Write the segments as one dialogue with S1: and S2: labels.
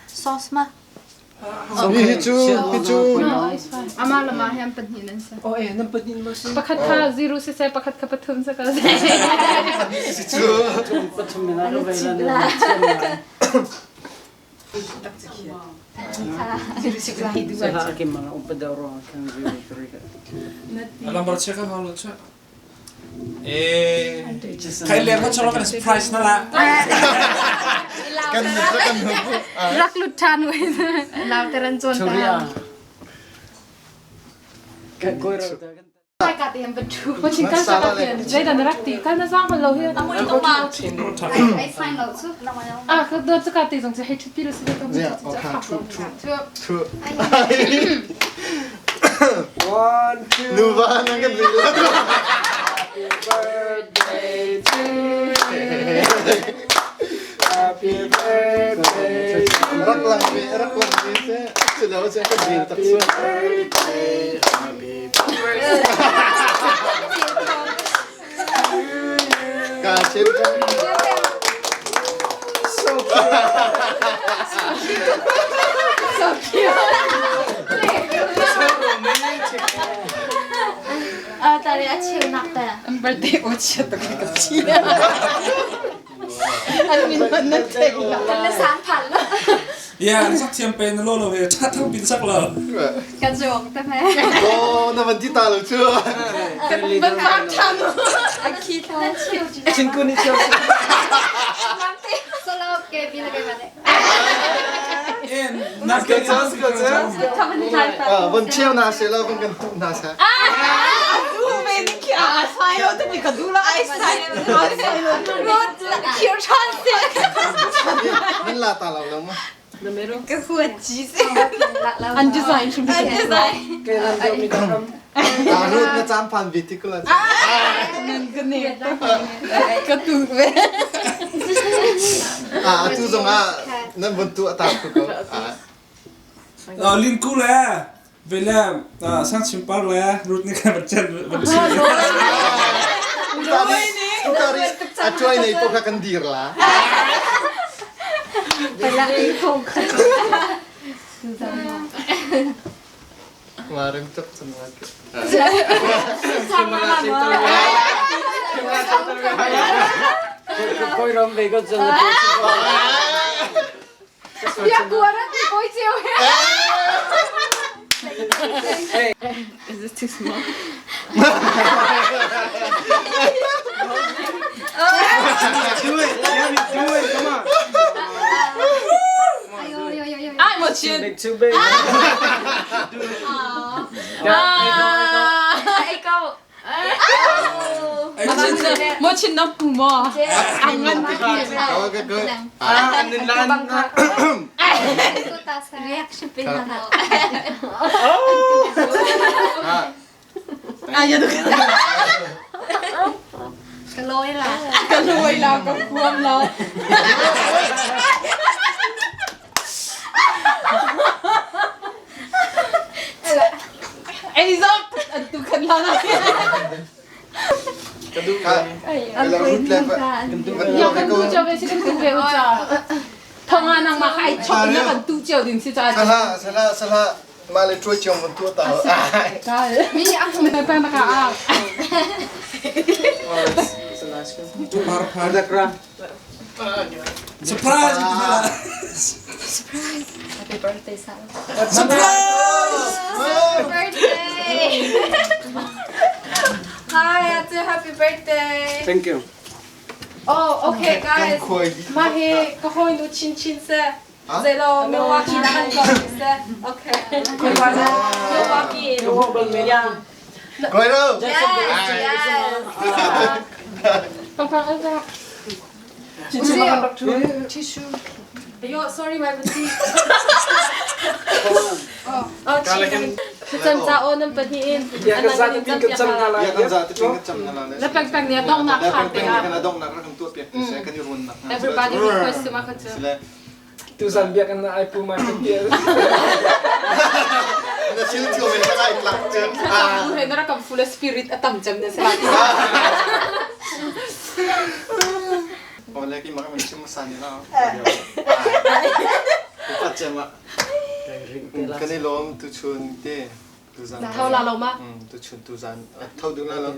S1: Sauce ma.
S2: Hi cu hi cu.
S3: Ama lama hi an pahnih nan si.
S4: Oh eh nan pahnih ma si.
S3: Pakhat kha zero si seh pakhat kha pathum si ko seh.
S2: Si cu.
S4: Pathum na ka vai la.
S5: Lambar check ka hau lo cha. Eh, kai le ko chalo kan surprise na la.
S2: Kan kan
S3: Rak lut than we.
S6: Lau teran chon ta.
S3: Kai ka te ham bathu. Mo chin kan sa ka tian. Zai dan rak ti kan na zang lo hi.
S1: Amui to ma. Ai sign lo chu.
S3: Ah, ka do chu ka te zong che hei chupi lo si to.
S2: Yeah, okay. Thu thu thu.
S4: One, two.
S2: Nuva nan kan ri la.
S4: Happy birthday to you. Happy birthday.
S2: Rak lang mi, rak lang mi se. Sila se kan dil tak su.
S4: Birthday. Happy birthday.
S2: Ka chen
S4: So cute.
S3: So cute.
S4: So romantic.
S1: Ah, tari a cheu nak ta.
S3: Birthday o chia to ka chia. An min man na thei la.
S1: Kan le sang phan lo.
S5: Yeah, an sak thiam pe na lo lo he tha thang pin sak lo.
S6: Kan zuang ta me.
S2: Oh, na van ti ta lo chu.
S3: Kan van vak than.
S6: A khi tha.
S1: Nan cheu chu.
S4: Chingku ni cheu.
S6: Solo ke bi le ke mane.
S5: En na ke
S2: cha ko cha. Ah, van cheu na se lo van kan tu na sa.
S3: Ah, du me ni kya sai lo te mi ka du la ai sai.
S6: Rot khiu chan se.
S2: Nan la ta lo lo ma.
S6: Ka huat chi se.
S3: An design shim
S6: An design.
S4: Ke nan do mi ka ram.
S2: Ta rut na cham phan vi ti kula.
S3: Nan ka ne. Ka tu ve.
S2: Ah, tu zong ah nan vun tu ata ku ko. Ah.
S5: Lin ku le ve le sang chim par le rut ni kan chen van chi.
S2: Tutari a chuai nei po kha kan dir la.
S6: Pala ei thong kha.
S2: Marim tuk cun ma ke.
S4: Koi ram ve ko cun.
S3: Ya kuara ti koi cheu he. Is this too small?
S4: Do it, Yami, do it, come on.
S3: Ai mo chin.
S4: Big too big.
S3: Ah.
S6: Ai ko.
S3: Mo chin na pu mo. Ai ngan ti ki.
S2: Okay, good.
S4: Ah, an lan.
S1: Reaction pe na na.
S2: Ah.
S3: Ai ya du.
S1: Ka loi la.
S3: Ka loi la ka kuam la. Ai zong tu khan la na.
S4: Ka du.
S2: Ka rut le pa.
S3: Ya kan tu cheu ve si kan tu ve u cha. Thonga nang ma khai chok na kan tu cheu din si cha.
S2: Salah, salah, salah. Mah le ṭuai cio mun tuah ta.
S3: Mi ang hum pa na ka a.
S5: Par par. Surprise!
S1: Surprise. Happy birthday, Sal.
S5: Surprise!
S6: Birthday. Hi, Ate, happy birthday.
S4: Thank you.
S3: Oh, okay guys. Ma he ka hoi nu chin chin se. Zelo Milwaukee na kan ko se. Okay. Milwaukee. Yeah.
S2: Koi ro.
S6: Yes, yes.
S3: Pang pang pang.
S6: Tissue.
S3: Yo, sorry my bati. Oh, chin. Cam ca o nam pahnih in.
S4: Ya kan za te pin kan cam na la.
S2: Ya kan za te pin kan cam na la.
S3: La peng peng ni dong nak
S2: La
S3: kha
S2: peng
S3: te
S2: peng
S3: a.
S2: ni kan dong nak kan tuah piak te se kan i run nak.
S3: Everybody request ma kha chu.
S2: Sile.
S4: Tu zan biak an ai pu mai kan tia.
S2: Na thil thil men ka ai tlak cun.
S3: Ah. He na rakam full spirit atam cham ne sa.
S2: Ole ki mak min chim san ni la. Upat cem ah. Kan i lawm tu chun te tu zan.
S3: Tho la lo ma?
S2: Tu chun tu zan. Tho du la lo.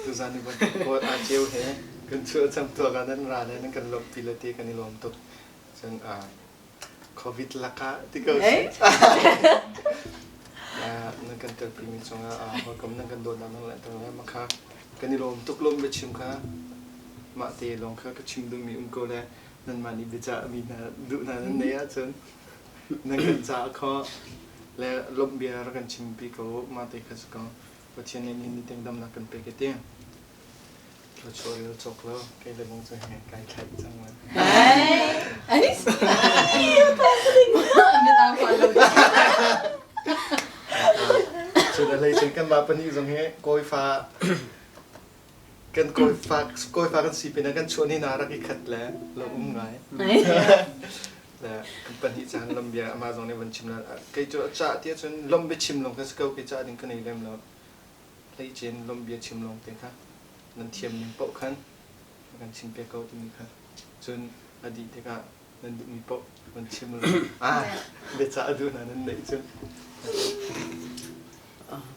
S2: Tu zan ni ban ko a cheu he kan chu cham tu ka nan ra le nan kan lom pi le te kan i lawm tuk. Cun Covid lakah ti ko si. Nan kan telpi mi cungah hawikom nan kan dawtnak nan langhter le makha kan i lawm tuk lawm biachim kha mah te lawng kha ka chim duhmi um ko le nanmah nih biacah mi hna duh hna nan neih ahcun nan kan cah khawh le lawmh bia rak kan chimpi ko mah te kha si ko Pathian nih ni tiang damnak kan pek i ti. Thluachuah rel cawk lo kei le bang cu he kai thlaih cang lai. Cun a hlei cun kanmah pahnih zong hi kawifa kan kawifa kawifa kan si pinah kan chuah ni hna rak i khat le lo um ngai. Le kan pahnih caan lambia amah zong nih van chim la kei cu a cah ti ahcun lom biachim lawng kha si ko kei cah ding ka nei lem lo. Hleicin lawmhbia chim lawng te kha nan thiam ning paoh khan kan chim piak ko timi kha cun a dih tikah nan duhmi paoh van chim u ah biacah a duh hna nan neih cun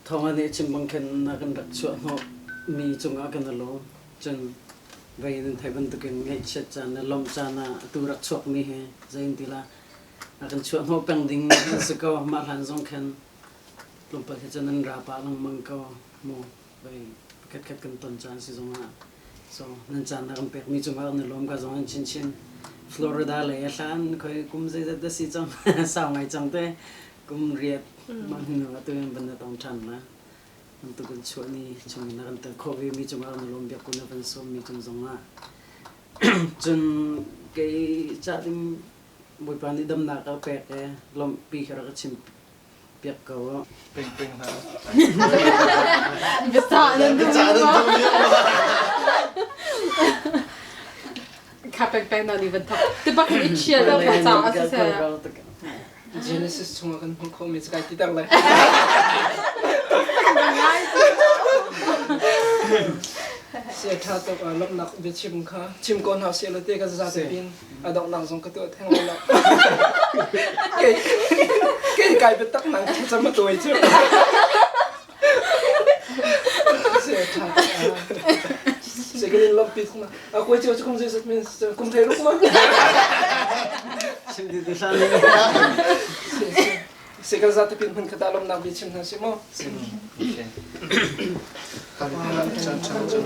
S4: Thawng an i chim bang khin na kan rak chuah hnawh mi cungah kan i lawm. Cun vei nan theih bantukin ngaihchiat caan le lawmh caan ah atu rak chuak mi hi zei in ti la a kan chuah hnawh peng ding an si ko. Mah hlan zong khin Tlawmpal hi cun an ra pah lengmang ko mu vei pakhatkhat kan ton caan si zongah so nan caan na kan pekmi cungah kan i lawm ka zong in chinchin Florida lei a hlan khoi kum zeizat dah si cang sau ngai cang te kum riat mah hnu ah tu in van na tong ṭhan la bantuk in chuah ni chung in na kan tel khawh ve mi cungah kan i lawm biak kun na van sawm mi cung zongah cun kei ca ding Bawipa nih damnak a pek e lawmhpi kha rak ka chim piak ko.
S2: Ping ping hna.
S1: Biacah nan duh
S2: Biacah nan duh
S3: Kha peng peng na ni van thok. Ti bak in i chial lo ka ca a si seh.
S7: Genesis chungah kan hmuh khawhmi cu kai ti ter lai. Sia ṭha tuk lawmhnak biachim kha chim ko hna seh law te ka za te pin a donghnak zong ka tuah theng lai lo. Kei kei kai biatak nang thlacam a tuai cu. Sia ṭha tuk Se kan in lawmhpi tuk na. A kuai cio cu kum zeizat men kum thei ruk ma.
S4: Chim ti ti hlah
S7: Se kan za te pin hmun khata lawmnak bia chim hna si mu.
S2: Okay. Chan chan chan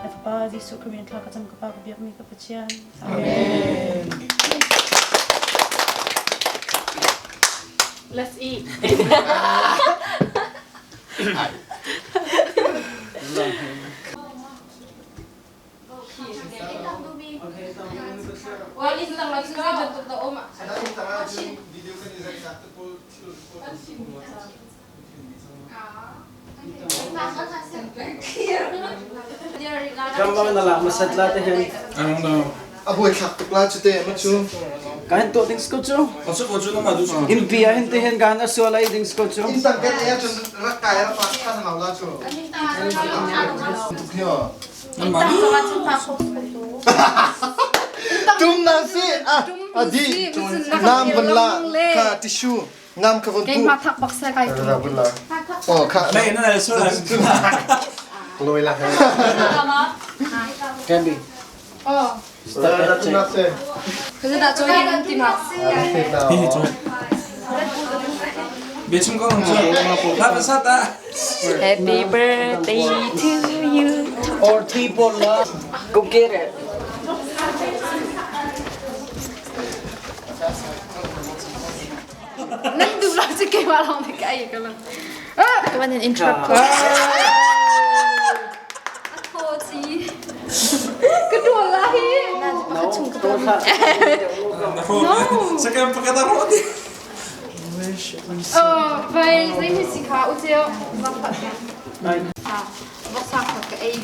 S8: Na Fapa Jesuh Khrih min thla ka cam ka Pa ka biakmi ka Pathian.
S7: Amen.
S3: Let's eat. Well, in tang la cu zei bantuk dah um?
S4: Ram na lak masat la te hin.
S5: I don't know.
S2: A buai thlak tuk la cu te ma cu.
S4: Ka hin tuah ding ko cu.
S5: Ka ko cu na ma du cu.
S4: In pi ah hin te hin ka hin a sual ai ding ko cu.
S2: In tang kan e cun rak kai rak pa than hau la cu. Tuk hio. Tum na si a adi nam van la ka tissue nam ka von pu.
S6: Keimah thak bak se kai
S2: tum. Oh kha.
S5: Nei na na sual.
S2: Loi la.
S4: Candy.
S6: Oh.
S2: Step
S5: Hi hi Biachim ko nang chu. La sa ta.
S3: Happy birthday to you.
S4: Or three four la. Go get it.
S6: Nan duh lo cu keimah lawng nih ka ei ko lo.
S1: Ka van in interrupt ko.
S6: Thaw ci. Ka tual la hi.
S4: No, tual hlah.
S5: No. Sakam pakata ro ti.
S6: Oh, vai zei mi si kha u ceu. Voksa ka ei.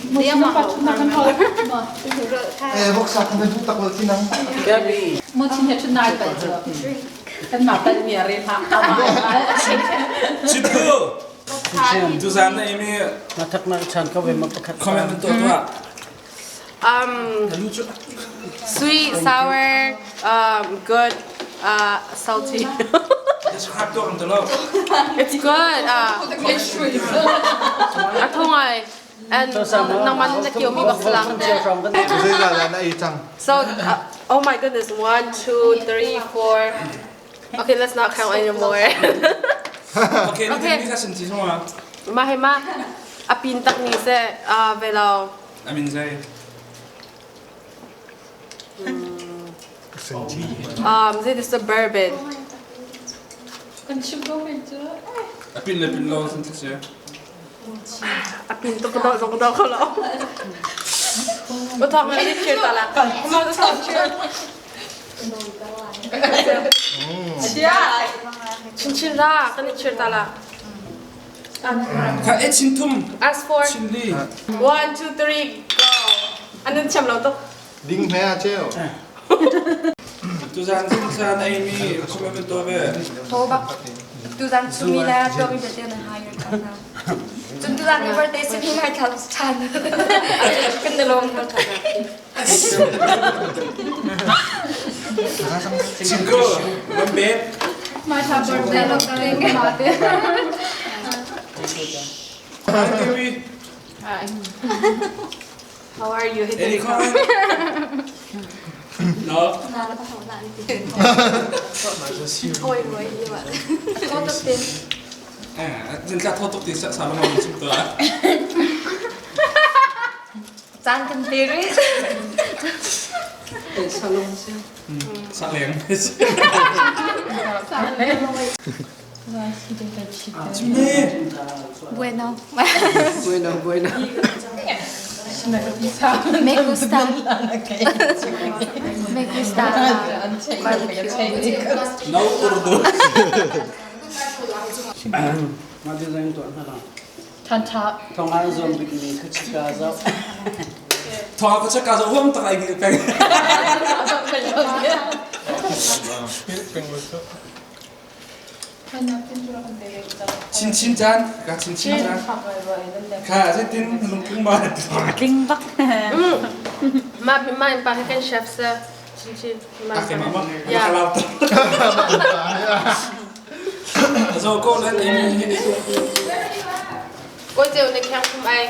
S2: Eh, voksa kan du tak lo tinang.
S4: Gabby.
S3: Mo chin he chun nai pa chu. Kan ma pan mi re ha.
S5: Chitu. Tu zan na imi.
S4: Na thak na chan ka ve ma pakhat.
S5: Comment to to.
S3: Sweet, sour, good, salty.
S5: Describe to ang dalo.
S3: It's good. It's a tho ngai. And nangman na kio mi bak salang.
S2: Zei la la na ei cang.
S3: So, oh my goodness, 1, 2, 3, 4. Okay, let's not count anymore.
S5: Okay, okay. Ni ka sin chi song
S3: Ma he ma apin tak ni se velo.
S5: Amin zai.
S3: Zai this a bourbon.
S8: Kan chim ko men chu.
S5: Apin le pin lo sin chi.
S3: Apin to ko do ko do ko lo. Bo thong na ni cheer ta la. Ma to thong cheer. Chia. Chin chin ra kan ni cheer ta la.
S5: Ka e chin thum.
S3: As for
S5: Chin li.
S3: 1 2 3 go. Anan cham lo to.
S2: Ding me a cheo.
S5: Tu zan sin san ai mi comment to ve.
S6: Tho bak. Tu zan chumi la to mi bete na hire ka na. Cun tu zan birthday si mi mai thal chan. Kan na lom ka tha.
S5: Chinko, lambe.
S6: Mai tha birthday lo ka ring ma te.
S5: Hi.
S3: How are you?
S5: Any comment? No.
S6: Oi oi hi ba. Tho tuk tin.
S5: Eh, jin tla tho tuk ti sa sa lo ma chim to.
S6: Chan kan te ri.
S5: Sa leng. Chimni.
S6: Bueno.
S7: Bueno, bueno.
S6: Me gusta. Me gusta barbecue.
S5: No urdu.
S4: Ma design to na la.
S8: Than tha.
S4: Thong an zom bik mi khuchika zo.
S5: Thong ka chaka zo hom tak ai gi peng. Chin chin chan, ka chin chin chan. Ka zai tin lungpung ma.
S8: Tling bak.
S3: Ma ma pa kan chef sa chin chin.
S5: Ah, ke mama. Ya. So ko len imi.
S3: Ko cheu ne khyang phum ai.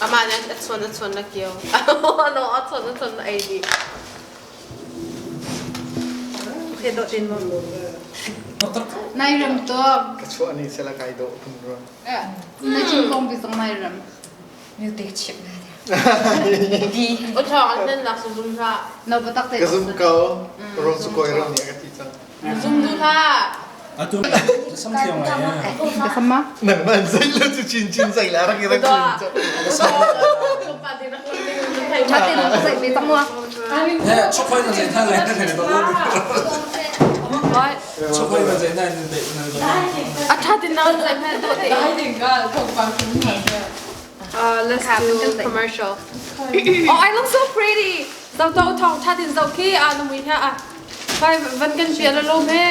S3: Ama ne at chon na kio. No at chon na ai di. Okay, do tin mo.
S6: Nai ram to.
S2: Ka chua ni sela kai do pun ro.
S6: Na chim kong bi song nai ram. Mu te chip na.
S3: O thong an nan lak zum ra.
S6: No ba tak te.
S2: Ka zum ko ro su koi ro ni ka ti chang.
S3: Zum du tha.
S5: Atu sam thiang ai ya.
S6: Ka ma.
S2: Nang man zai lo chu chin chin zai la ra ki ra chin.
S6: Tha te no zai be tang wa.
S5: Eh, chok hoi na zai tha lai na do.
S3: What?
S5: Chok hoi na zai na na na do.
S3: A tha tin na zai na do te. Let's do commercial. Oh, I look so pretty. Dau dau thong tha tin zau khi a nu mui ha a. Vai van kan pia la lo me.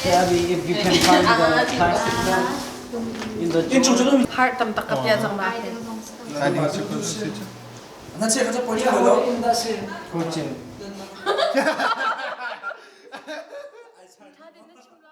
S4: Gabby, if you can find the plastic one in the
S5: In chung chung
S3: Heart tam tak ka pia jang ma.
S5: Na che ka cha poli lo.
S4: Coaching.
S3: Tha tin na chim lo.